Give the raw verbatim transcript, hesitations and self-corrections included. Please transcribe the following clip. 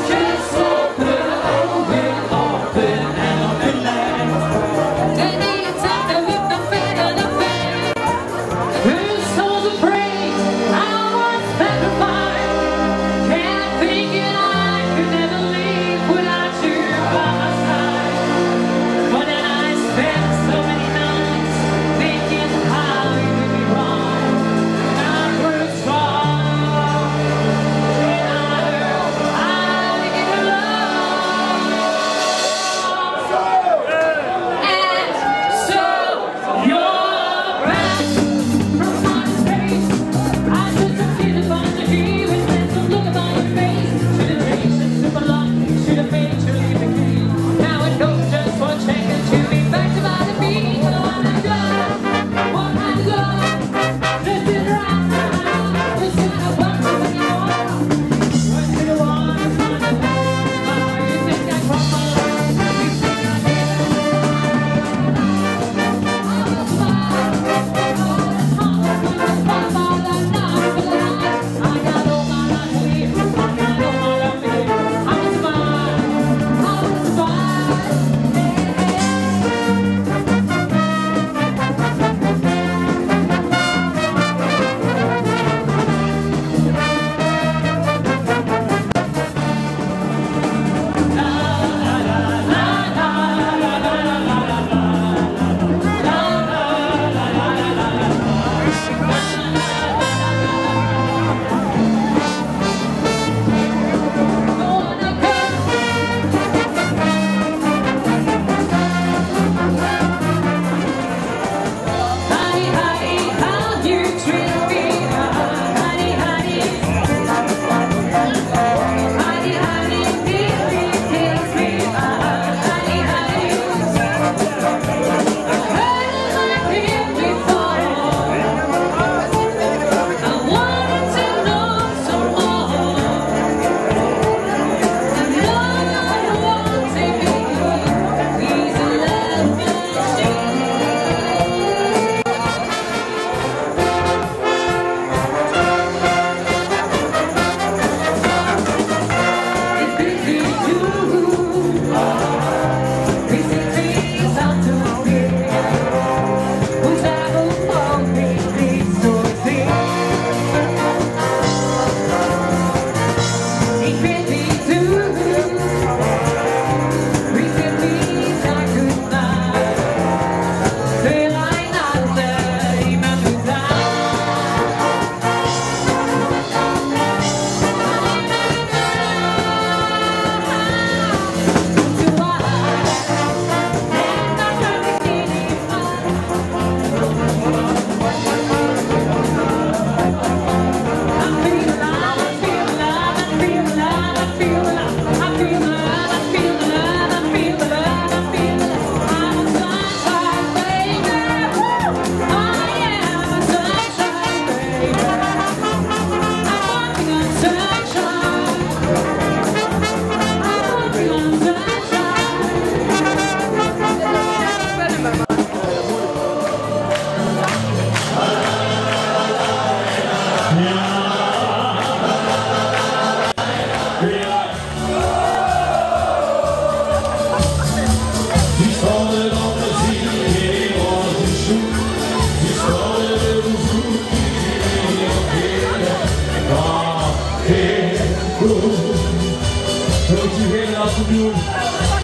Just open, open, open and open. Then you talk to him, the better the better. Her soul's afraid, I was petrified. Can't think that I could ever leave without you by my side. But then I spent so many nights thinking how you did me wrong. And I grew strong. And I, I give love. And so you're back from outer space. I just a kid upon the tree with handsome look upon your face. Should have taken super long, should have made you leave the key. Now it goes just for checking to be back to bother me. What kind of love? What kind of love? This is right now. This is not what we want. What do you want? What kind of love? You think I come along? You think I Don't you hear that afternoon?